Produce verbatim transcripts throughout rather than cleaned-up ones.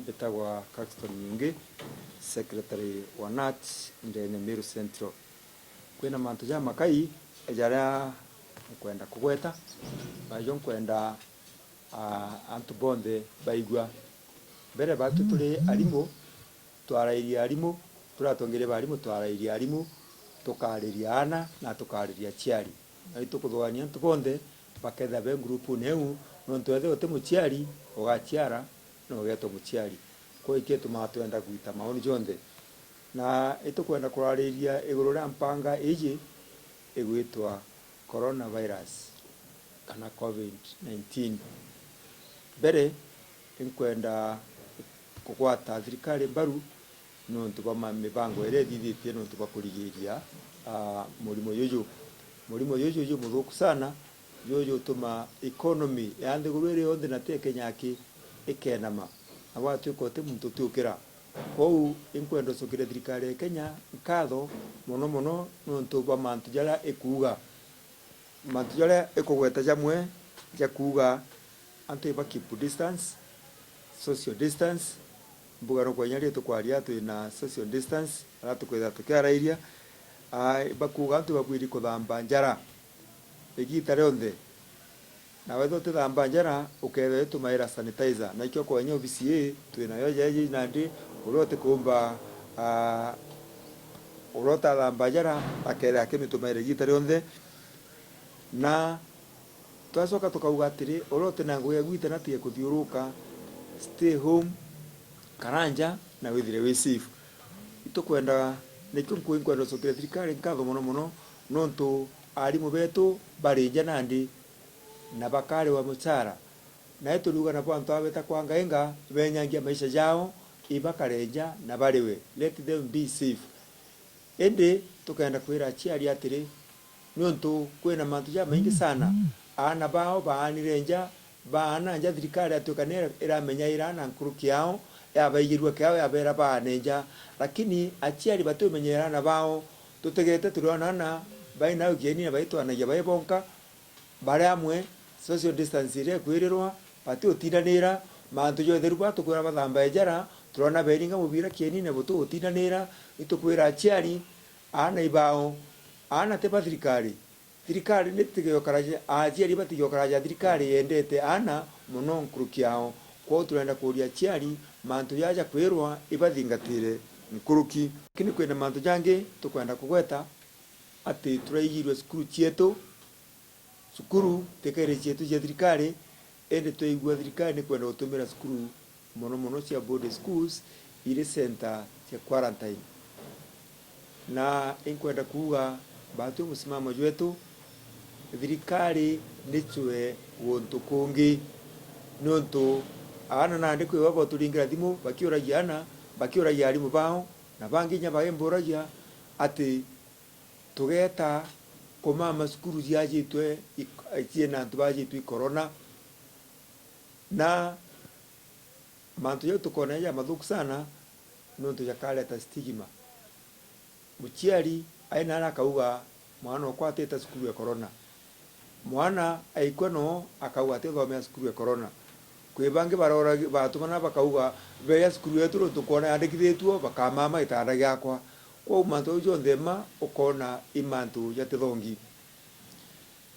Mbitagwa Caxton Nyingi, secretary wa nat ndene Meru Central. Kwina mantu jamakai jaria nkwenda kugweta, najo nkwenda, ah, antu bonthe baigua. Mbere, batu turi arimu, twarairie arimu, turatongeria ba arimu, twarairie arimu, tukariria aana na tukariria aciari. Na itukuthugania antu bonthe bakethira be ngurupune iu, nontu ethira uti muciari, ugaciara na ugetwa muciari. Kwou ikio itumaa twenda gwita maoni jonthe. Na itukwenda kurariria iguru ria mpanga iji igwitwa coronavirus kana covid nineteen. Mbere, inkwenda kugwata thirikari mbaru nontu bwa ma-, mibango iria ithithitie nontu bwa kurigiria, ah, murimo juju. Murimo juju ju muthuku sana, juju utuma economy ya nthiguru iri yonthe na ti ya Kenya aki ikenama, na gwatuika uti muntu utiukira. Kwou inkwenda ucokeria thirikari ya Kenya nkatho mono mono nontu bwa mantu jaria ikuuga. Mantu jaria ikugweta jamwe ja kuuga antu iba keep distance, social distance. Mbuga no kwa inya ri tukwaria twina social distance, aria tukwithira tukiarairia. Aa, ibakuuga antu ibabwiri kuthamba njara igita rionthe. Na wethira utithamba njara, ukethira utumaira sanitizer. Na ikio kwa inya obisi ii twinayo jeji nandi, uria utikumba, aa, uria utathamba njara, akethira akimitumaira igita rionthe. Na twacoka tukauga atiri, uria utina ngugi ya gwita na atige kuthiuruka, stay home, kara nja na withire wi safe. Itukwenda, nikio nku-, inkwenda ucokeria thirikari nkatho mono mono, nontu arimu betu bari nja nandi na bakariwa mucara. Na ituriuga nabo antu aba beta kwa Ngai nga benyangia maisha jao, ibakare nja na bariwe. Let them be safe. Indi tukenda kwira aciari atiri, niuntu kwina mantu jamaingi sana, aana bao baanire nja, baana nja, thirikari yatuika ni iramenya ira aana nkuruki yao, yabaigirua kiao, yabeera baane nja. Lakini aciari batiumenyera aana bao, tutegete turiona aana baina ukieni na baitwanagia bai bonka, bari amwe, social distance iria ikwirirwa, batiutindanira, mantu ja utheru bwa tukwira bathambae njara, turona beringa mubira kienine butiutindanira, itukwira aciari, aana ibao, aana ti ba thirikari. Thirikari ni tigiokara ja, aciari batigiokara ja thirikari yendete aana mono nkuruki yao. Kwou turenda kuuria aciari, mantu jaja kwirwa ibathingatire nkuruki. Lakini kwina mantu jangi tukwenda kugweta, ati turaigirwe cukuru cietu, cukuru ti kairi cietu cia thirikari, indi twaigua thirikari ni kwenda gutumira cukuru mono mono cia boarding schools iri center cia quarantine. Na inkwenda kuuga batwi musimamo jwetu, thirikari ni cue guntu kungi, niuntu aana nandi kwi baba uturingira thimu bakiuragia aana, bakiuragia arimu bao, na bangi inya baimburagia ati tugeeta kumama cukuru ciajitwe ik-, ciina antu bajitwe i corona, na mantu jau tukoona jaja mathuku sana, niuntu jakareta stigma. Muciari aina aria akauga, "Mwana okwa atita cukuru ya corona." Mwana aikua noo akauga ati uthomea cukuru ya corona. Kwi bangi baroragi-, batumana bakauga, "Beeja cukuru yetu niuntu nkwona yandikithitue, bakamama gitanda giakwa." Kwou mantu jau jonthe mma ukoona i mantu jatithongi.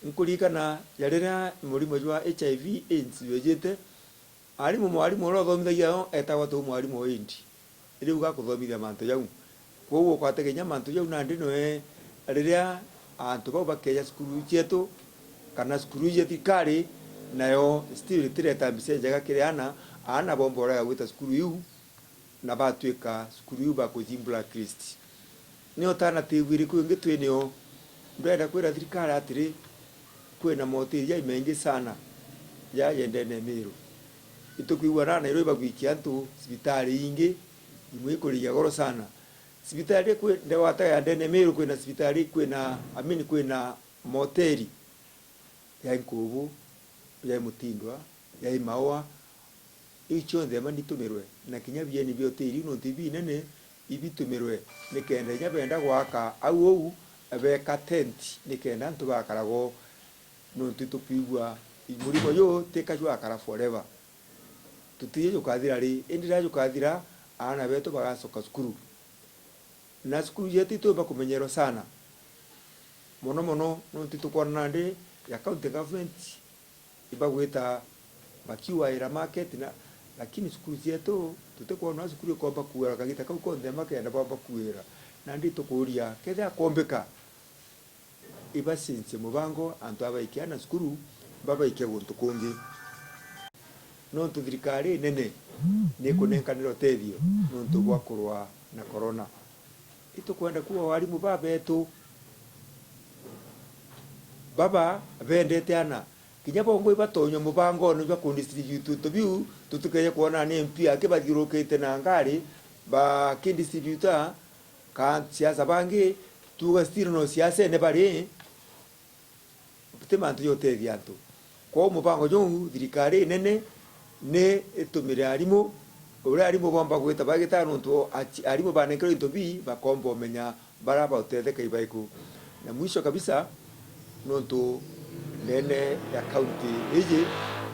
Nkuririkana ja riria murimo jwa H I V AIDS jwejite, arimu, mwarimu uria uthomithagia yo etagwa tu mwarimu wa indi. Riu gakuthomithia mantu jau. Kwou ukwate kinya mantu jau nandi noe riria antu bau bakeeja cukuru cietu, kana cukuru cia thirikari, nayo still itireta mbica injega kiri aana, aana bomba urega gwita cukuru iu, na batwika cukuru iu bakuji blacklist. Ni utana tibu iriku ingi twinio? Ndwenda kwira thirikari atiri, kwina mahoteli jaimaingi sana ja yendene Miru. Itukwigua na Nairobi bagwikia antu cibitari ingi, imwe ikurigia goro sana. Cibitari kwi, ndewata ya ndene Miru kwina cibitari, kwina, I mean, kwina mahoteli ya Nkubu, ya Mutindwa, ya Maua, iu cionthe ema nitumirwe, na kinya bieni bia hoteli iu nontu ibinene, ibitumirwe, nikenda inya benda gwaka au uu, beeka tent, nikenda antu bakaraga oo, nontu itukwigua murimo juu ti ka jwakara forever. Tutiji jukathira ri, indi riria jukathira, aana betu bagacoka cukuru. Na cukuru cietu itiumba kumenyerwa sana. Mono mono, nontu itukwona nandi ya county government, ibagwita bakiuaira market na, lakini cukuru cietu, tutikwona cukuru ikomba kuuira kagita kau konthe makenda bamba kuuira. Nandi tukuuria, kethira kwombika, ibacenjie mubango, antu aba baikia aana cukuru, babaike guntu kungi. Nontu thirikari inene nikunenkanira utethio nontu bwa kurwa na corona. Itukwenda kuuga warimu baba betu baba bendete aana, kinya bongo ibatonywa mubangone jwa kudistribute into biu, tutikeje kwona ni M P akibathiurukite na ngari, bakidistributa, ka siasa bangi, tuuga still no siasene bari, ti mantu ja utethia antu. Kwou mubango juu, thirikari inene ni itumire arimu, uria arimu bomba gwita bagita nontu aci-, arimu banenkerwe into bi, bakomba umenya bara bautetheka ibaiku. Na mwisho kabisa, nontu ndene ya kaunti iji,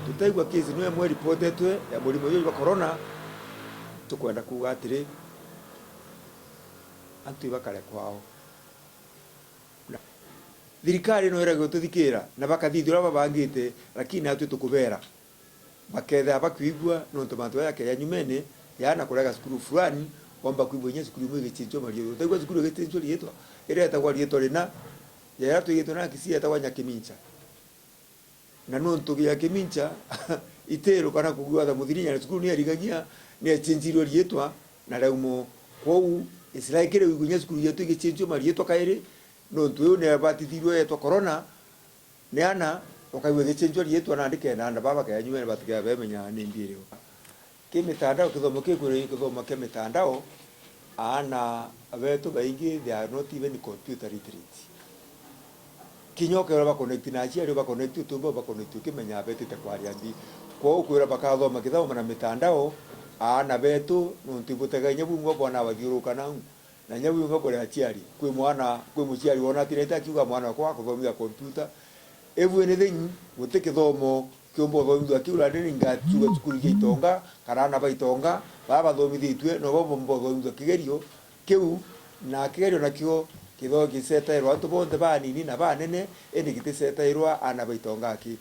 tutaigua case no imwe iripotetwe ya murimo juju jwa corona, tukwenda kuuga atiri, antu ibakare kwao. Na thirikari no irage gututhikira na bakathithia uria babangite, lakini natwi tukubera. Bakethira bakwigua, nontu mantu jaja jakeja nyumene, jaana kurega cukuru fulani, womba kwigua inya cukuru imwe igicenjua mariitwa. Utaigua cukuru igicenjua riitwa, iria yetagwa riitwa rina, ya iria twigitwe na Kisii yetagwa Nyakimincha. Na nontu Nyakimincha itiru kana kugwatha muthirinya, na cukuru ni yarigagia, ni yacenjirwe riitwa, na raumo. Kwou, it's likely wigua inya cukuru yetu igicenjua mariitwa kairi, nontu iu ni yabatithirwe yetwa corona, ni ana, ukaigua igicenjua riitwa nandi kenda ana baba bakea nyumene batikea bemenya ni mbi iriku. Ki mitandao, kithomo kikwira ni kithomo kia mitandao, aana betu baingi they are not even computer literate. Kinya ukeerwa ba connect na aciari, ba connect utumba, ba connect ukimenyaa betite kwaria mbi. Kwou ukwira bakathoma kithomo na mitandao, aana betu, nontu ibutega inya bungwa bwana bathiuruka nau. Na inya bungwa kuri aciari. Kwi mwana, kwi muciari wona atirete akiuga mwana wakwa wa kuthomithia computer. If anything, guti kithomo kiumba uthomithua kiu, na ni ngacuga cukuru cia itonga, kana aana ba itonga, baa bathomithitue, nobo bomba uthomithua kigerio kiu, na kigerio nakio kitho-, gicetairwa antu bonthe banini na banene, indi giticetairwa aana ba itonga aki.